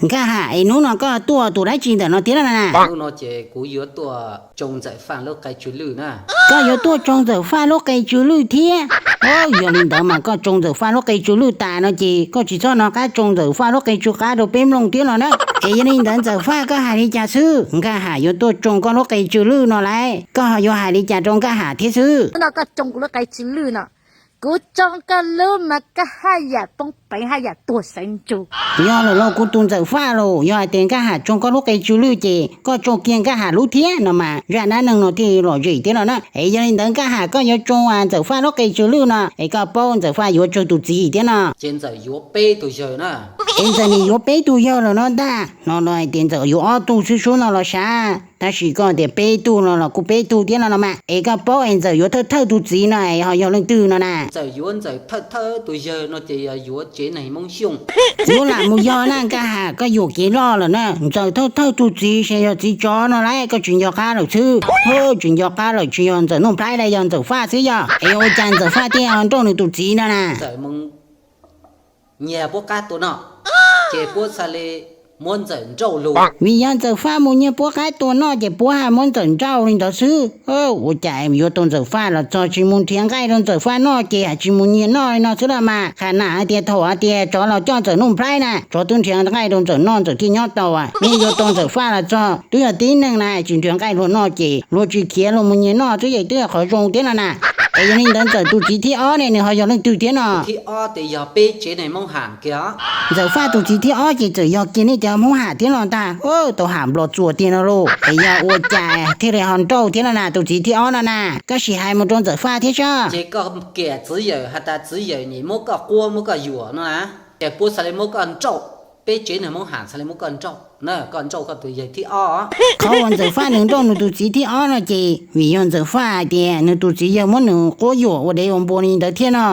Nkaj Ham, es hnub no koj tuaj tus dab tsi ntawm no thiab no na? Hnub no ces kuv yuav tuaj tsoo Ntxawm Faj lub qe tsw lwj na. Koj yuav tuaj tsoo Ntxawm Faj lub qe tsw lwj thiab? Yog li ntawd mas koj tsoo Ntxawm Faj lub qe tsw lwj tas no ces koj tsis txhob hnov qab tsoo Ntxawm Faj lub qe tsw qab rau peb mloog thiab no na. Es yog li ntawd Ntxawm Faj, koj hais li cas xwb? Nkaj Ham yuav tuaj tsoo koj lub qe tsw lwj no lauj, koj ho yuav hais li cas rau Nkaj Ham thiab xwb? Hnub no koj tsoo kuv lub qe tsw lwj no, kuv tsoo koj lub mas koj haj yam poob peev haj yam tuag sawv ntsug. Yog lawm los kuv tus Ntxawm Faj lauj, yog hais tias Nkaj Ham tsoo koj lub qe tsw lwj ces koj tsoo kiag Nkaj Ham lub thiab no mas zaj dab neeg no thiaj lom zem thiab no na. Es yog li ntawd Nkaj Ham, koj yuav tsoo Ntxawm Faj lub qe tsw lwj no es koj paub Ntxawm Faj yuav tsawg tus txiv thiab no? Ces Ntxawm yuav peb tus yawg na. Es Ntxawm nim yuav peb tus yawg lawm no ntag. No los hais tias Ntxawm yuav ob tug xwb sub no los sav, tab sis koj tias peb tug no los kuj peb tug thiab no no mas. Es koj paub es Ntxawm yuav thawj thawj tus txiv no es ho yog leej twg no na? Ntxawm yuav Ntxawm thawj thawj tus yawg no ces yog yuav tsev neeg Hmoob Xyooj. Yuav lam mus yog na Nkaj Ham, koj yuam kev loj lawm na. Ntxawm thawj thawj tus txiv ces yog txiv tsov no lauj, koj tsis nco qab lawm xwb. Tsis nco qab lawm, tsis yog Ntxawm Nuj Nplhaib los yog Ntxawm Faj xwb yog? Es ua cas Ntxawm Faj thiaj ho nrauj nws tus txiv no na? Ntxawm mus nyiag puab qab tua noj, ces puab txhaj li muab Ntxawm nrauj lug. Vim yog Ntxawm Faj mus nyiag puab qab tua noj ces puab ho muab Ntxawm nrauj li ntawd xwb. Ua cas yuav tau Ntxawm Faj los txog tsis mus nrhiav nqaij rau Ntxawm Faj noj ces hais tsis mus nyiag noj li no xwb los mas. Qhov no hais tias thaum hais tias tsov los coj Ntxawm Nuj Nplhaib na, tsov twb nrhiav nqaij rau Ntxawm noj Ntxawm thiaj nyob tau. Nej yuav tau Ntxawm Faj los txog twb yog tib neeg na, tsis nrhiav nqaij luag noj ces luag tsis khiav luag mus nyiag noj xwb ces twb yog qhov zoo thiab no na. Es yog li ntawd Ntxawm tus txiv thib ob ne nws ho yog leej twg thiab no? Thib ob ces yog peb tsev neeg Hmoob Ham kiag. Ntxawm Faj tus txiv thib ob ces txawm yog kiag nej cov Hmoob Ham thiab los ntag. Tau Ham Nplog txuas tiag no lauj. Es yog ua cas thiaj li ho nrauj thiab no na tus txiv thib ob no na? Koj sim hais mus rau Ntxawm Faj thiab sab. Ces koj kiam txiv yawm has tas txiv yawm nim muab koj quab muab koj yuam no na, ces puab txhaj li muab koj nrauj, peb tsev neeg Hmoob Ham txhaj li muab koj nrauj na, koj nrauj koj tus yawg thib ob. Qhov uas Ntxawm Faj nws nrauj nws tus txiv thib ob no ces vim yog Ntxawm Faj hais tias nws tus txiv yawg muab nws quab yuam ua dev ua npua li ntawd thiab no.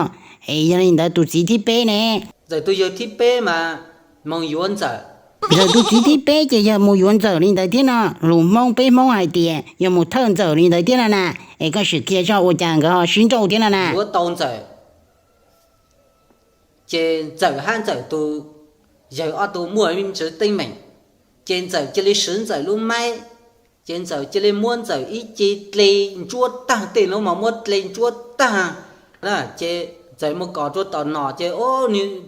Es yog li ntawd tus txiv thib peb ne? Ntxawm tus yawg thib peb mas mus yuav Ntxawm. Ntxawm tus txiv thib peb ces yog mus yuav Ntxawm li ntawd thiab no. Lus Hmoob peb Hmoob hais tias yog mus thawj Ntxawm li ntawd thiab no na. Es koj sim qhia seb ua cas nkawd ho sib nrauj thiab no na? Yuav tau Ntxawm, ces Ntxawm hab Ntxawm tus yawg ob tug muaj me ntsis teeb meem, ces Ntxawm cia li swv Ntxawm lub maib, ces Ntxawm cia li muab Ntxawm ib ce dle ntsuab tag, tej lub mos muab dle ntsuab tag. Ces Ntxawm mus kos rau tom nom ces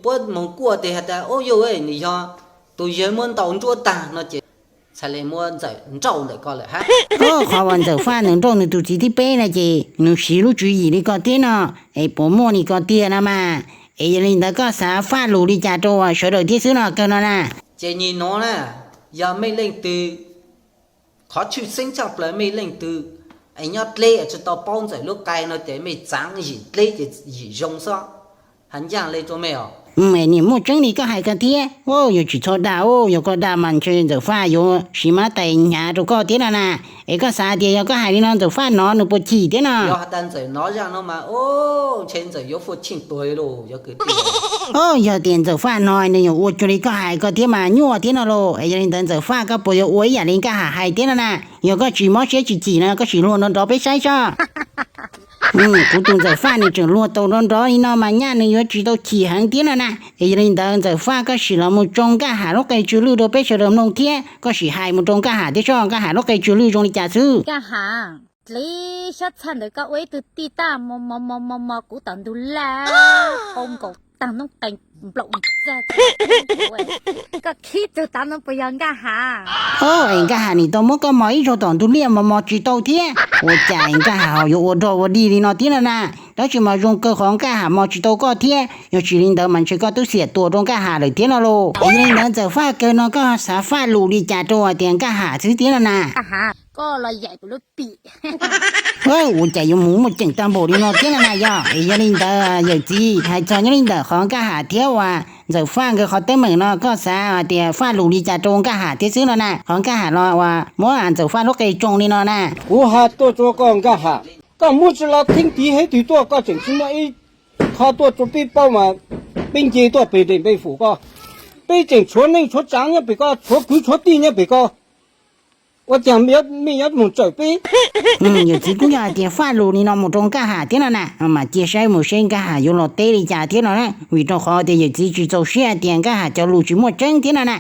puab moog kuaj tes has tas, Ub yauj, nws yog tus yawg muab ntaus ntsuab tag no ces txhaj le muab Ntxawm nrauj ntawm ko lawm hab. Qhov uas Ntxawm Faj nws nrauj nws tus txiv thib peb no ces nws siv lub tswv yim li ko thiab no, es puas muaj li ko tiag no mas? Es yog li ntawd koj xav faj lus li cas rau sawv daws thiab xwb no kawg no na? Ces nyim nuav na, yog mej leej twg, qhov tshwj xeeb tshaj plaws mej leej twg es nyob dleb es tsis tau paub Ntxawm lub qai no ces mej txaav yim dleb ces yim zoo xwb. Has ncaaj le rau mej os. Nim muaj tseeb li koj hais ko thiab. Yog tsis txhob dag, yog koj dag mas ntshe Ntxawm Faj yuav siv mab tais hnyav rau koj thiab no na. Es koj xav tias yog koj hais li no Ntxawm Faj hnov nws puas chim thiab no? Yog has tas Ntxawm hnov zaj no mas ntshe Ntxawm yuav fuaj cheej tuag lawm. Yog tias Ntxawm Faj hnov nws yuav ua cuag li koj hais ko thiab mas nyuaj thiab no lauj. Es yog li ntawd Ntxawm Faj koj puas yuav ua ib yam li Nkaj Ham hais thiab no na? Yog koj tsis mob siab tsis chim no koj sim luag nrov nrov peb saib seb. Kuv tus Ntxawm Faj nws tseem luag tau nrov nrov li no mas nyaj nws yuav tsis tau chim heev thiab no na. Es yog li ntawd Ntxawm Faj koj sim los mus tsoo Nkaj Ham lub qe tsw lwj rau peb sawv daws mloog thiab koj sim hais mus rau Nkaj Ham thiab seb Nkaj Ham lub qe tsw lwj zoo li cas xwb. Nkaj Ham, dlev xyab txhaj ntawd koj ua ib tug tij tag mos mos mos mos kuv tom ntug laj, qau nkaus tag noob qee nplaum txag, koj khib tug tav no puas yog Nkaj Ham? Es Nkaj Ham nim tau muab koj mos ib zaug tom ntug liaj mos mos tsis tau thiab. Ua cas Nkaj Ham ho yuav ua dog ua dig li no thiab no na? Tab sis mas zoo kawg qhov Nkaj Ham mos tsis tau koj thiab, yog tsis li ntawd mas ntshe koj twb xiam tuas rau Nkaj Ham lawm thiab no lauj. Es yog li ntawd Ntxawm Faj kawg no koj xav faj lus li cas rau hais tias Nkaj Ham xwb thiab no na? Koj los yaim kuv lub pim. Ua cas yuav mus muaj ceem tag npaum li no thiab no na yog? Es yog li ntawd yawm txiv, hais txog nyob li ntawm qhov Nkaj Ham thiab uas Ntxawm Faj nkawd qhov teeb meem no koj xav hais tias faj lus li cas rau Nkaj Ham thiab xwb no na? Qhov Nkaj Ham los uas muab Ntxawm Faj lub qe tsoo li no na. Kuv has tuaj rau koj Nkaj Ham, koj muab tsi los theeb tiv hab twg tuaj, koj tseem tsi muaj ib qho tuaj rau peb paub mas peb nce tuaj pem dej peb fum koj. Peb tseem tshuav neej tshuav tsaav nyob pem koj, tshuav kwv tshuav tij nyob pem koj. Ua cas mej yuav moog tsawm peb? Yawm txiv kuj yog hais tias faj lus li no mus rau Nkaj Ham thiab no na, mas cia saib mus seb Nkaj Ham yuav los teb li cas thiab no na, vim rau qhov tias yawm txiv tsis txaus siab hais tias Nkaj Ham cov lus tsis muaj tseeb thiab no na.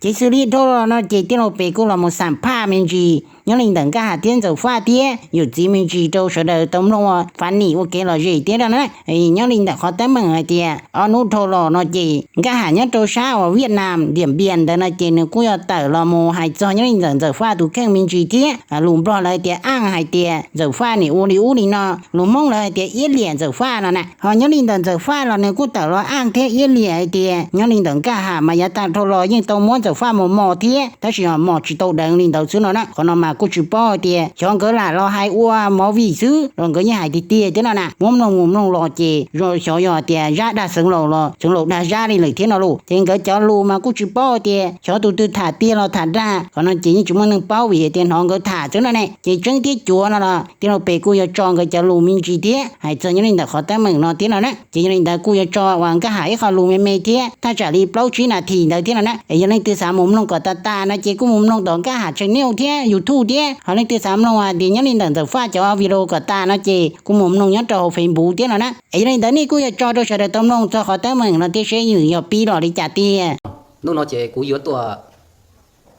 Ces xws li dhau los no ces tij laug Pes kuj los mus xam phaj me ntsis nyob li ntawm Nkaj Ham thiab Ntxawm Faj thiab yawm txiv me ntsis rau sawv daws tau mloog ua fab nim ua kev lom zem thiab no na. Nyob li ntawm qhov teeb meem hais tias ob hnub dhau los no ces Nkaj Ham nyob rau sab uas Viaj Nam Diam Npias ntawd no ces nws kuj yog tawm los mus hais txog nyob li ntawm Ntxawm Faj tus kheej me ntsis thiab lus Nplog lawv tias aj hais tias Ntxawm Faj nim ua li ub li no, lus Hmoob lawv hais tias iab liam Ntxawm Faj no na. Ho nyob li ntawm Ntxawm Faj los nws kuj tawm los aj thiab iab liam hais tias nyob li ntawm Nkaj Ham mas yav tag dhau los yeej tau muab Ntxawm Faj mus mos thiab tab sis ho mos tsis tau deev li ntawd xwb no na. Qhov no mas kuj tsis paub hais tias xyov nkawd lam los hais ua movie xwb los nkawd yeej hais tiag tiag thiab no na. Muab mloog mus mloog los ces xyov yog tias Zab dag Xeev Laus los Xeev Laus dag Zab li lawm thiab no lauj. Ces nkawd cov lus mas kuj tsis paub hais tias xyov tus twg tham tiag los tham dag, qhov no ces yeej tsis muaj neeg paub vim tias hnov nkawd tham xwb no ne. Ces tseeb thiab cuav no los tij laug Pes kuj yuav tso nkawd cov lus me ntsis thiab hais txog nyob li ntawm qhov teeb meem no thiab no na. Ces yog li ntawd kuj yuav tso uas Nkaj Ham ib qho lus me me thiab thaj tsam li plaub tsib nas this ntawd thiab no na. Es yog leej twg xav mus mloog kom tas tas no ces kuj mus mloog tom Nkaj Ham channel thiab YouTube thiab, ho leej twg xav mloog hais tias nyob li ntawm Ntxawm Faj cov video kom tas no ces kuj mus mloog nyob rau hauv Facebook thiab no na. Es yog li ntawd nej kuj yuav tso rau sawv daws tau mloog txog qhov teeb meem no thiab seb nws yog pib los li cas tiag. Hnub no ces kuv yuav tuaj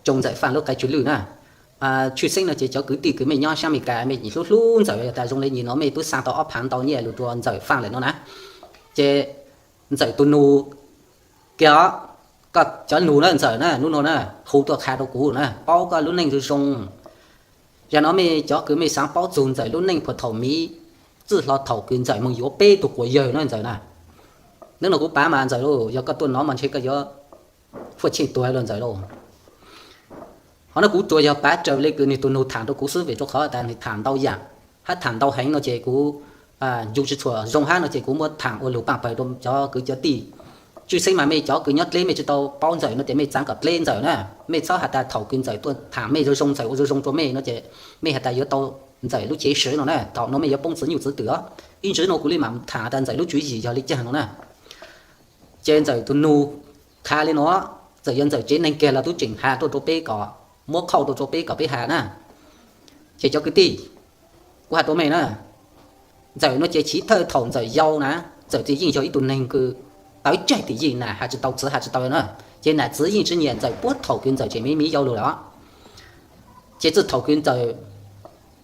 tsoo Ntxawm Faj lub qai tsw lwj na. Tshwj xeeb no ces cov kwv tij kwv mej nyob sab Amelikas mej hlub hlub Ntxawm tas zoo li nim no mej twb xa tau ob phav ntau nyiaj lus rua Ntxawm Faj lawm no na. Ces Ntxawm tus nus kiag, koj cov nus na Ntxawm na, hnub no na, hu tuaj qha rau kuv na, paub koj lub neej zoo zoo. Yog no mej cov kws mej xaav paub txug Ntxawm lub neej puag thaum miv txwj hlo thaum kws Ntxawm moog yuav peb tug quas yawg na Ntxawm na. Hnub no kuv pav mas Ntxawm lauj, yog koj tuaj nov mas ntshe koj yuav fuaj tsheej tuag lawm Ntxawm lauj. Ho no kuv tsuas yog pav raws le kws nwg tus nug thaam rau kuv xwb vim rau qhov tas nwg thaam ntau yaam hab thaam ntau heev no ces kuv ncu tsi tshua zoo hab no ces kuv muab thaam ua lug paaj pawg rau cov kwv cov tij. Tshwj xeeb mas mej cov kws nyob dleb mej tsi tau paub Ntxawm no ces mej txaav kom dleb Ntxawm na. Mej txhob has tas thaum kws Ntxawm tuaj thaam mej zoo zoo, Ntxawm ua zoo zoo rua mej no ces mej has tas yuav tau Ntxawm lub cev swv no na. Thaum no mej yuav poob txwv nyuj txwv twm os. Ib ntsis no kuv le maam thaam tas Ntxawm lub tswv yim yog le caag no na. Ces Ntxawm tus nug qha le no, txawm yog Ntxawm tsev neeg kiag los tub tseem has tuaj rau peb kom, muab qhauj tuaj rau peb kom peb has na. Ces cov kwv tij, kuv has rua mej na, Ntxawm no ces chiv thawj thaum Ntxawm yau na, Ntxawm txawm yeej yog ib tug neeg kws tawv tsaig tim yeej na, has tsi tau txwv has tsi tau na. Ces nam txwv yeej tsi nyiam Ntxawm puag thaum kws Ntxawm tseem miv miv yau lug lawm os. Ces txij thaum kws Ntxawm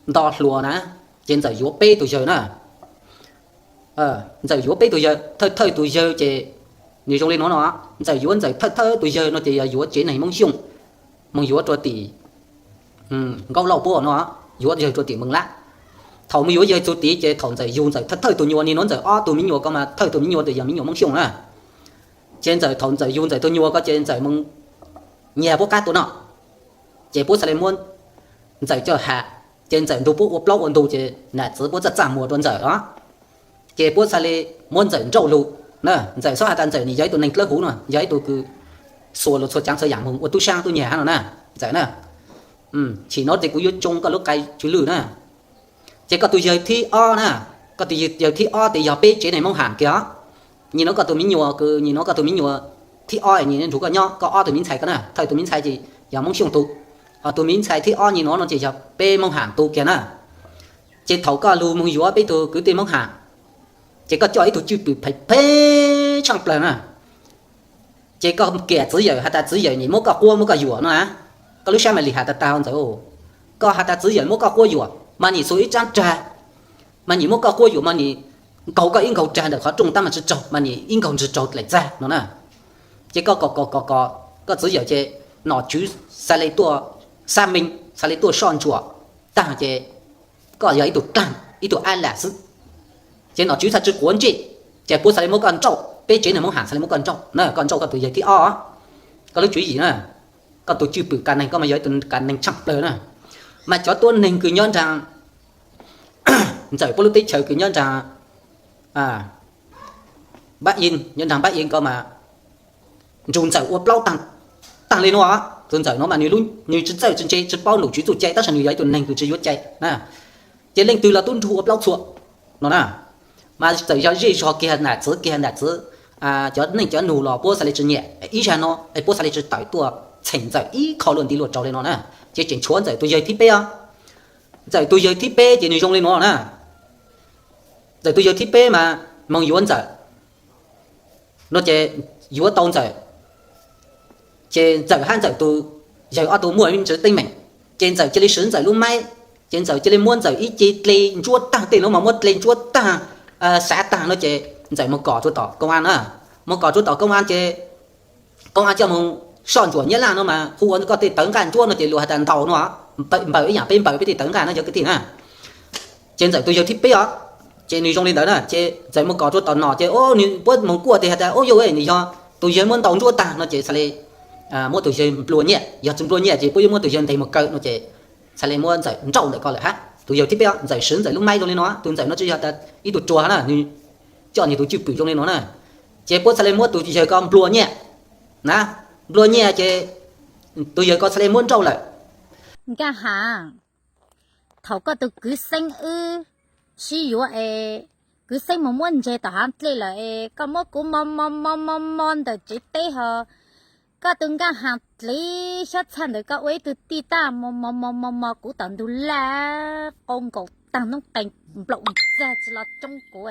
nto hluas na, ces Ntxawm yuav peb tug yawg na. Ntxawm yuav peb tug yawg, thawj thawj tug yawg ces nws zoo le no no, Ntxawm yuav Ntxawm thawj thawj tug yawg no ces yog yuav tsev neeg Moob Xyooj, moog yuav rua tim Nkaub Lauj puab no, yuav yawg rua tim Meej Lab. Thaum moog yuav yawg txug tid ces thaum Ntxawm yug Ntxawm thawj thawj tug nyuas, nim no Ntxawm ob tug miv nyuas ko mas thawj tug miv nyuas tes yog miv nyuas Moob Xyooj na. Ces Ntxawm thaum Ntxawm yug Ntxawm tug nyuas ko ces Ntxawm moog nyiag puab qab tua noj, ces puab txhaj le muab Ntxawm coj has, ces Ntxawm nrug puab ua plaub ua ntug ces nam txwv puab txaj txaj muag rua Ntxawm os. Ces puab txhaj le muab Ntxawm nrauj lug na. Ntxawm xob has tas Ntxawm nim yog ib tug neeg dlawb huv no, yog ib tug kws xuas lug txhua caav txhua yaam moog ua tub saab tub nyag hab no na. Ntxawm na, chim no ces kuv yuav tsoo koj lub qai tsw lwj na. Ces koj tug yawg thib ob na, koj tug yawg thib ob tes yog peb tsev neeg Moob Ham kiag os. Nim no koj tug miv nyuas kws, nim no koj tug miv nyuas thib ob, nim nrug koj nyob, koj ob tug miv ntxhais ko na, thawj tug miv ntxhais ces yog Moob Xyooj tug, ho tug miv ntxhais thib ob nim no no ces yog peb Moob Ham tug kiag na. Ces thaum koj lug moog yuav peb tug kwv tij Moob Ham, ces koj coj ib tug cwj pwm phem phem tshaaj plawg na. Ces koj kiam txwv yawm has tas txwv yawm nim muab koj quab muab koj yuam no na. Koj lub sab mas lim has tas tag Ntxawm, koj has tas txwv yawm muab koj quab yuam mas nim xuas ib tsaab rag, mas nim muab koj quab yuam mas nim nkaug koj ib nkaug rag ntawm qhov rooj tab mas tsi raug mas nim ib nkaug ntswg raug dlaim txag no na. Ces koj kom kom kom kom koj txwv yawm ces nom tswv xaa le tuaj xab meej, xaa le tuaj soj ntsuam taag ces koj yog ib tug dlaag ib tug ab lam xwb. Ces nom tswv txhaj tsi quav ntsej, ces puab xaa le muab koj nrauj, peb tsev neeg Moob Ham xaa le muab koj nrauj na, koj nrauj koj tug yawg thib ob. Koj lub tswv yim na, koj tug cwj pwm kav neeg koj mas yog ib tug kav neeg tshaaj plawg na. Mas cov tuab neeg kws nyob nraag Ntxawm puab lub teb chaws kws nyob nraag Npab Yij, nyob nraag Npab Yij ko mas nrug Ntxawm ua plaub taag, taag le nuav. Tug Ntxawm nuav mas nwg tsi txawj tsi ntse tsi paub nom tswv txuj cai tab sis nwg yog ib tug neeg kws tsi yuav cai na. Ces leej twg los tub nrug ua plaub txhua no na. Mas txawm yog zej zog kiag nam txwv kiag nam txwv, cov neej cov nug los puab xaa le tsi nyiam, ib zag no es puab xaa le tsi tawm tuaj txheem Ntxawm ib qho luaj nti luaj tsaug le no na. Ces tseem tshuav Ntxawm tug yawg thib peb os. Ntxawm tug yawg thib peb ces nwg zoo le no na. Ntxawm tug yawg thib peb mas moog yuav Ntxawm no ces yuav tau Ntxawm, Ces Ntxawm hab Ntxawm tus yawg ob tug muaj me ntsis teeb meem, ces Ntxawm cia li swv Ntxawm lub maib, ces Ntxawm cia li muab Ntxawm ib ce dle ntsuab tag, tej nuav mas muab dle ntsuab tag, xav tag no ces Ntxawm moog kom rua tom koob as na, moog kom rua tom koob as ces koob as coj moog soj ntsuam Nyab Laj no mas hu ua koj tej tawv nqaj ntsuab no ces luas has tas ntaus no, npaws ib yaam peb npaws peb tej tawv nqaj no cov kwv tij na. Ces Ntxawm tus yawg thib peb os, ces nwg zoo li ntawd na, ces Ntxawm moog kom rua tom nom ces nwg puab moog kuaj tes has tas, Ub, yog nwg yog tus yawg muab ntaus ntsuab tag no ces txhad le muab tus yawg nplua nyiaj, yog tsi nplua nyiaj ces puab yuav muab tus yawg nteg moog kaw no ces txhad le muab Ntxawm nrauj ntawm ko lawm hab. Tus yawg thib peb, Ntxawm swv Ntxawm lub maib zoo li no, tus Ntxawm no tsi yog tas ib tug ruag na, nwg coj nwg tus cwj pwm zoo li no na, ces puab txhad le muab tus yawg ko nplua nyiaj na, nplua nyiaj ces tus yawg ko txhad le muab nrauj lawm. Nkaj Hav, thaum koj tus kwv xeeb wb sib yuav es, kwv xeeb moog muab ntseg tom hav dlej lawm es koj muab kuv mos mos mos mos mos ntawm tsev teb ho, koj tus Nkaj Hav dlev xyab txhaj ntawd koj ua ib tug tij tag mos mos mos mos mos kuv tom ntug laj, qau nkaus taag noob qees nplaum txag tsi los tsoob kuv,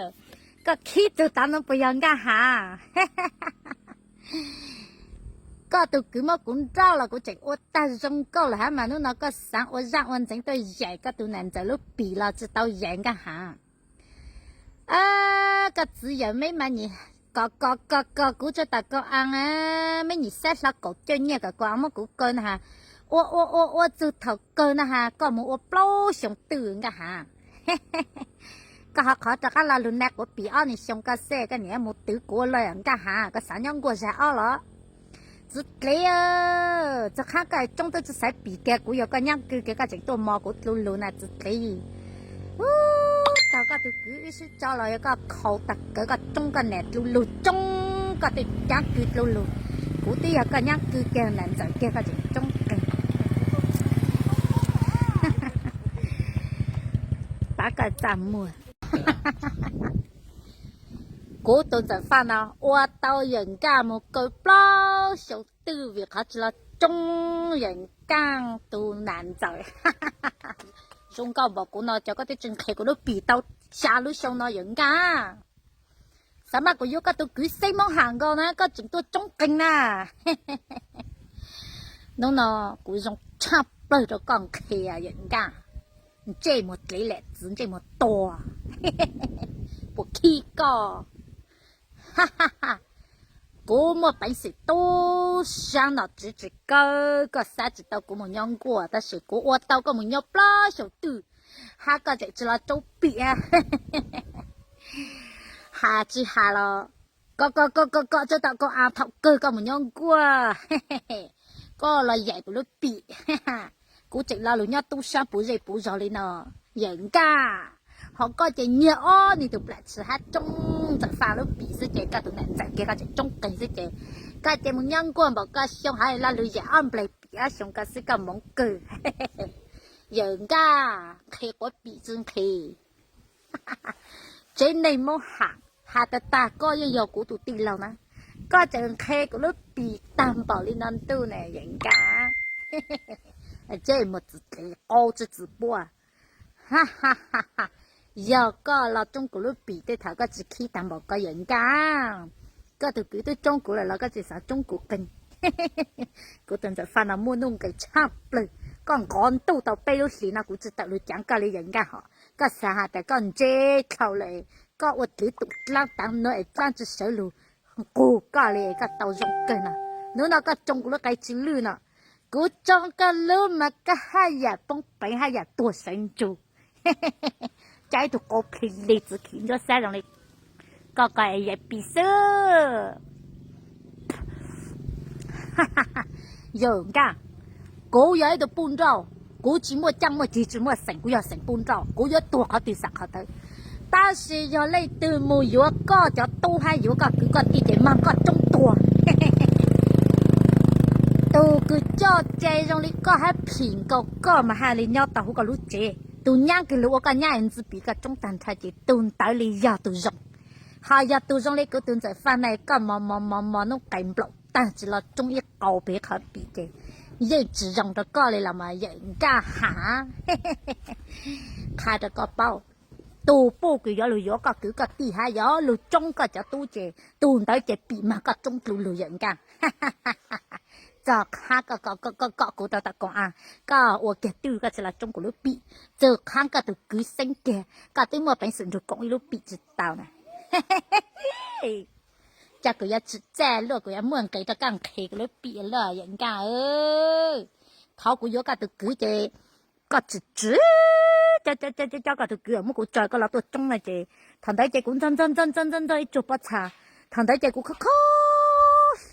koj khib tug tav no puas yog Nkaj Hav? Koj tus kwv muab kuv nrauj los kuv tseem ua tag zoo nkauj lawm hab mas hnub no koj xaav ua zaj ua ntxeev tuaj yaim koj tus nam Ntxawm lub pim los tsi tau yaim Nkaj Hav. Koj txiv yawm meb mas nyim kos kos kos kos kuv tsuj tas kau as, meb nyim xab hlov kaum coj nyiaj kom kau as muab kuv kaw na has. Ua ua ua ua txug thaum kawg na has koj mus ua plaub xyoo twj Nkaj Hav. Koj ho qhov rov qab lo lug nai quav pim ob niag xyoo koj xwb koj niam mus twv kuv ua luaj Nkaj Hav, koj xav nyob nkuaj zag ob los? Txiv dlev, txog qhab koj tsoob twb tsi xaiv pim kiag kuv, yog koj nyab kws kiag koj tseem tuaj mos kuv dlug lug na txiv dlev. Ub, tog koj tug kwv wb sib tso los yog koj khaus tag kawg koj tsoob koj nam dlug lug, tsoob koj tej nyab kws dlug lug. Kuv twb yog koj nyab kws kiag nam Ntxawm kiag koj tseem tsoob qees. Pav koj txaj muag. Kuv tus Ntxawm Faj no ua tau yawm Nkaj mus kaw plaub xyoo twj vim qhov tsi los tsoob yawm Nkaj tus nam Ntxawm. Zoo nkauj npaum kuv no cov koj twb tsi nqhes kuv lub pim tau xya lub xyoo no yawm Nkaj. Xav mas kuv yuav koj tus kwv xeeb Moob Ham nkaus na koj tseem tuaj tsoob qees na. Hnub no kuv zoo tshaj plawg rau koj nqhes yawm Nkaj. Ntsej muag dlev lam txwv ntsej muag tuag. Puas khib koj? Kuv muaj peev xwm tub saab nom tswv tsis kawg, koj xav tsis tau kuv mus nyob nkuaj tab sis kuv ua tau koj mus nyob plaub xyoo twj, hab koj tseem tsi los tsoob pim. Has tsis has los, koj koj koj koj koj tsuj tom kau as thaum kawg koj mus nyob nkuaj, koj los yaim kuv lub pim. Kuv tseem lo lug nyob tub saab puv zej puv zog li no. Yawm Nkaj, ho koj ces nyiag ob niag tug plam tshis hab tsoob Ntxawm Faj lub pim xwb ces koj tus nam Ntxawm kiag koj tseem tsoob qees xwb ces koj ces mus nyob nkuaj npaum koj xyoo hab lo lug yaim ob nplaig pim ob xyoo koj xwb koj moov kawg. Yawm Nkaj, nqhes quav pim tsi nqhes. Tsev neeg Moob Ham, has tag tag koj yeej yog kuv tus tij laug na, koj tseem nqhes kuv lub pim tag npaum li no ntuj na yawm Nkaj. Tseem muaj txiv dlev qau tsi txwm puab. Yog koj los tsoob kuv lub pim tej thaum koj tsis khib tag npaum koj yawm Nkaj. Koj tus kwv twb tsoob kuv lawm los koj tseem xav tsoob kuv qees. Kuv tus Ntxawm Faj no muaj nuj nqes tshaj plawg, koj nqov ntuj tau peb lub hlis no kuv tsis tawm lug caav koj li yawm Nkaj hos. Koj xav has tas koj ntse dlhau lawm, koj ua dlwv tum dlaab taav nuav es dlaab tsi sawv lug nqug koj li koj tau zoo kawg no. Hnub no koj tsoo kuv lub qe tsi lwj no, kuv tsoo koj lub mas koj haj yam poob peev haj yam tuag sawv ntsug. Coj ib tug qau plhis li txiv khim nruab xab zoo li koj ko es yaim pim xwb. Yawm Nkaj, kuv yog ib tug puj nrauj, kuv tsis muaj caaj muaj cig tsis muaj xeem, kuv yog xeem puj nrauj kuv yuav tuag qhov twg xam qhov ntawd. Tab sis yog leej twg mus yuav koj cov tub hab yuav koj kwv koj tij ces mag koj tsoob tuag. Tus kws coj ce zoo li koj hab phim nkaus koj mas haj li nyob tau huv koj lub tsev. Tus nyab kws lug ua koj nyab es ntxwv pim koj tsoob tag nrho ces tug ntawd li yog tug zoo. Ho yog tug zoo li kuv tus Ntxawm Faj na koj mos mos mos mos noob qes nplaum tag tsis los tsoob ib qau pem qhov pim ces yeej tsis zoo rau koj li los mas yawm Nkaj Ham. Qha rau koj paub, tus puj kws yuav lug yuav koj kwv koj tij hab yuav lug tsoob koj cov tub ces tus ntawd ces pim mag koj tsoob dlhau lug yawm Nkaj. Txog qhab koj kom kuv tau tau koom a, koj ua kiag twj koj tsis los tsoob kuv lub pim. Txog qhab koj tus kwv xeeb kiag, koj twb muaj peev xwm nrug koom ib lub pim tsis tau na. Cas kuv yuav tsim txaj luaj, kuv yuav muaj nqis rau koj nqhis kuv lub pim luaj yawm Nkaj. Thov kuv yuav koj tus kwv ces koj tsis tsis coj koj tus kwv muab kuv tso koj los tuaj tsoob no ces thaum ntawd ces kuv ntxog ntxog ntxog ntxog ntxog ntxog ib tsuag pob txha. Thaum ntawd ces kuv khob khob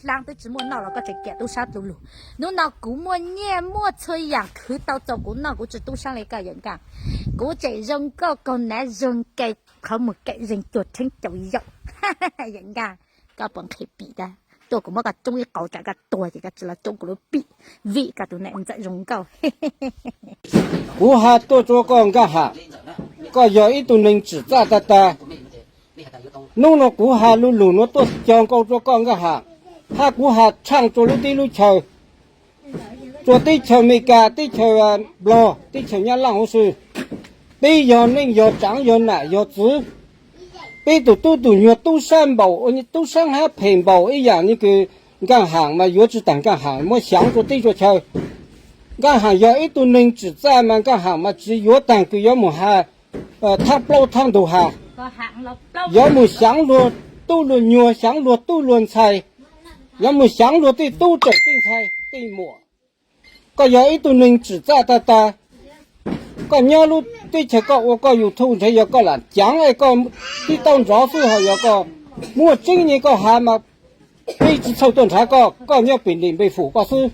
hlab twb tsis muaj noj los koj tseem kiam tub sab tu lug. Hnub no kuv muaj nyiaj muaj txhua yam khwv tau txaus kuv noj, kuv tsis tub sab li koj yawm Nkaj. Kuv tseem zoo nkauj kaug nav zoo nkaus, qhov muag kaim zeeg cuag rheeb caum yaum. Yawm Nkaj, koj puas nqhis pim tag? Tuaj kuv muab koj tsoob ib qau tsam koj tuag ces koj tsis los tsoob kuv lub pim, vim koj tus nam ntxawm zoo nkauj. Kuv has tuaj rua koj Nkaj Ham, koj yog ib tug neeg tsim txaj tag tag. Hnub no kuv has lu lug nuav tuaj cog nkaus rua koj Nkaj Ham, hab kuv has tshaaj rua lub teb lub chaw, rua teb chaws Amelikas, teb chaws Nplog, teb chaws Nyab Laj huv si. Peb yog neej yog tsaav yog nam yog txwv, peb tug tub tug nyuag tub sab npaum, tub sab hab phem npaum ib yaam le kws Nkaj Ham mas yuav tsi taag Nkaj Ham muab xyaav rua teb rua chaw. Nkaj Ham yog ib tug neeg tsim txaj mas Nkaj Ham mas tsi yuav taag kws yuav moog has thaab plaub thaab ntug has. Yuav moog xyaav luag tub luag nyuag, xyaav luag tub luag ntxhais, yuav moog xyaav luag tej tub tsaws tej ntxhais tej muam. Koj yog ib tug neeg tsim txaj tag tag. Koj nyob lub teb chaws koj ua koj YouTube ntshe yog koj lam caav es koj tib taub nrov xwb, ho yog koj muaj tseeb ne koj has mas peb tsi txhawj tuaj nrhav koj, koj nyob pem ntim npe fum koj xwb.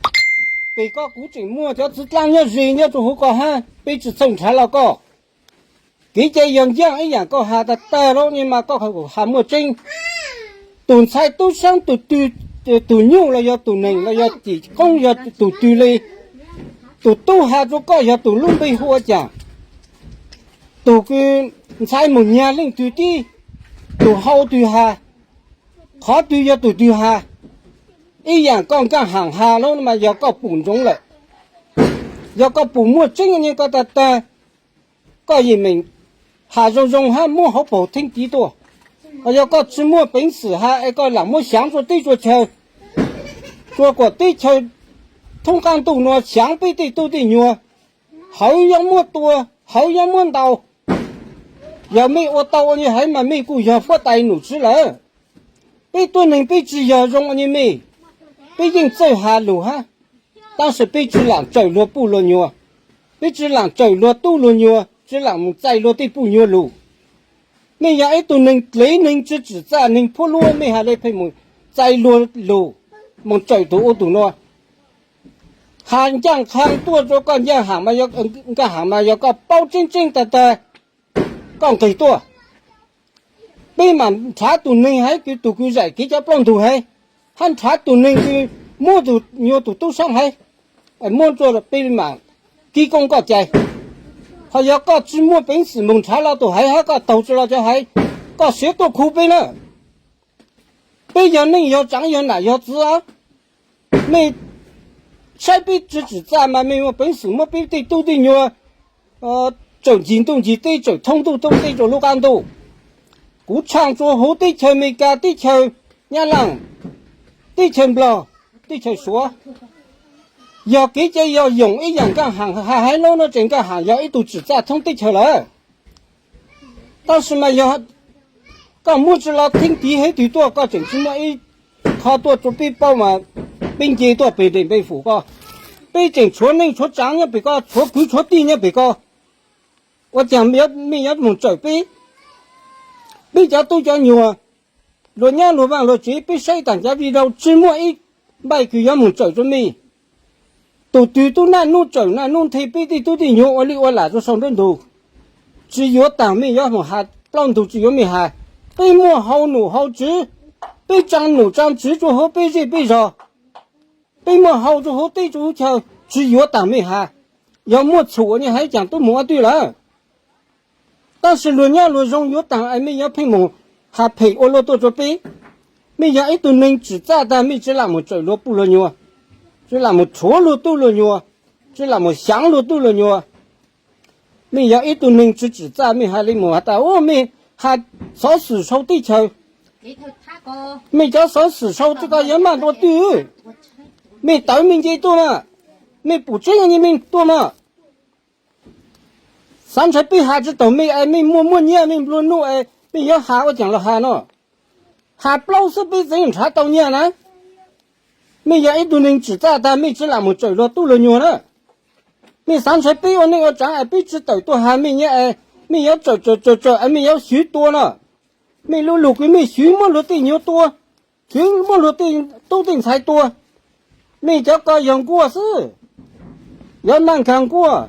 Pem koj kuv tseem muaj cov txiv dlaab nyob ze nyob rua huv koj hab, peb tsi txhawj nrhav los koj. Kev cai yog ncaaj ib yaam koj has tag tag lawm ne mas koj has muaj tseeb. Tug ntxhais tub saab tug twg, tug nyuj los yog tug neeg los yog tim qoob yog tug twg le, tug tub has rua koj yog tug lub npe hu ua caag? Tug kws ntxhais moog nyag leej twg tib, tug hau twg has, qhov twg yog tug twg has? Ib yaam koj Nkaj Ham has lawm mas yog koj pum ntsoov lawm. Yog koj pum muaj tseeb ne koj tag tag, koj yeej meem has zoo zoo hab muab hauv paug theeb tiv tuaj. Ho yog koj tsi muaj peev xwm has es koj lam muab xyaav rua teb rua chaw, rua kuas teb chaws thoob qaab ntuj nuav xyaav peb tej tub tej nyuag, hawv yuav muab tua, hawv yuav muab ntaus. Yog mej ua tau ua nyuag haiv mas mej kuj yog huab tais num tswv lawm. Peb tuab neeg peb tsi yog zoo ua nyuag mej, peb yeej txawj has lug hab, tab sis peb tsi lam tsawm luag puj luag nyuag, peb tsi lam tsawm luag tub luag nyuag, tsi lam moog txais luag tej puj nyuag lug. Mej yog ib tug neeg dlev neeg tsi tsim txaj neeg phuab luab, mej has le pheej moog txais luag lug, moog tsawm tug ua tug nuav. Has ncaaj qha tuaj rua koj Nkaj Ham mas, Nkaj Ham mas yog koj paub tseeb tseeb tag tag, koj nqeg tuaj. Peb mam nrhav tug neeg haiv kws tug kws zaim kev cov plaub ntug haiv, hab nrhav tug neeg kws muab tug nyuag tug tub saab haiv, muab rua peb mam kib koob koj cai. Ho yog koj tsi muaj peev xwm moog nrhav los tug haiv hab koj taug tsi los cov haiv, koj siav tuaj khu peb na. Peb yog neej yog tsaav yog nam yog txwv, mej saib peb tsi tsim txaj mas mej muaj peev xwm muab peb tej tub tej nyuag tsawm ncig ntuj ncig teb, tsawm thoob ntuj thoob teb rua lub qaab ntuj. Kuv tshaaj rua huv teb chaws Amelikas, teb chaws Nyab Laaj, teb chaws Nplog, teb chaws Suav. Yog kev cai yog yoom ib yaam Nkaj Ham has haiv lub nuav ces Nkaj Ham yog ib tug tsim txaj thoob teb chaws lawm. Tab sis mas yog koj muab tsi los theeb tiv haiv twg tuaj, koj tseem tsi muaj ib qho tuaj rua peb paub mas peb nce tuaj pem ntim npe fum koj. Peb tseem tshuav neej tshuav tsaav nyob pem koj, tshuav kwv tshuav tij nyob pem koj. Ua caag mej yuav moog tsawm peb? Peb cov tub cov nyuag, luag nyob luag vaaj luag tsev, peb saib taag cov video tsi muaj ib npaij kws yuav moog tsawm rua mej. Tug twg tub naj nub tsawm naj nub nthe peb tej tub tej nyuag ua li ua lam rua sau nruab ntug, tsi yuav taag mej yuav moog has plaub ntug tsi yuav mej has. Peb muaj hau num hau tswv, peb tsaa num tsaa tswv rua huv peb zej peb zog. Peb muaj hau rua huv teb rua huv chaw, tsi yuav taag mej has. Yog muaj txhum ua nyuag haiv caag tub moog ob twj lawm. Tab sis luag nyob luag zoo yuav taag es mej yuav pheej moog has phem ua luaj tuaj rua peb. Mej yog ib tug neeg tsim txaj tag mej tsi lam moog tsawm luag puj luag nyuag, tsi lam moog rhuav luag tub luag nyuag, tsi lam moog xyaav luag tub luag nyuag. Mej yog ib tug neeg tsi tsim txaj mej has le moog has tas mej has xov xwm sau teb chaws. Mej cov xov xwm sau tsi ko yuav maj dua twj. Mej tawv mej nce tuaj mas, mej pum tseeb yog nyiaj mej tuaj mas. Xav ntshai peb has tsis taus mej es mej muaj muaj nyiaj mej nplua nuj es mej yuav has ua caag los has no. Has plaub xwb peb tseem nrhav tau nyiaj na. Mej yog ib tug neeg tsim txaj tag mej tsis lam mus tsawm luag tub luag nyuag na. Mej xav ntshai peb ua neej ua tsaav es peb tsis tawm tuaj has mej nyiaj es mej yuav tsawm tsawm tsawm tsawm es mej yuav xyuv tua no. Mej lub lug kws mej xyuv muab luag tej nyuag tua, xyuv muab luag tej tub tej ntxhais tua. Mej cov ko yog nkuaj xwb, yog naj nkag nkuaj.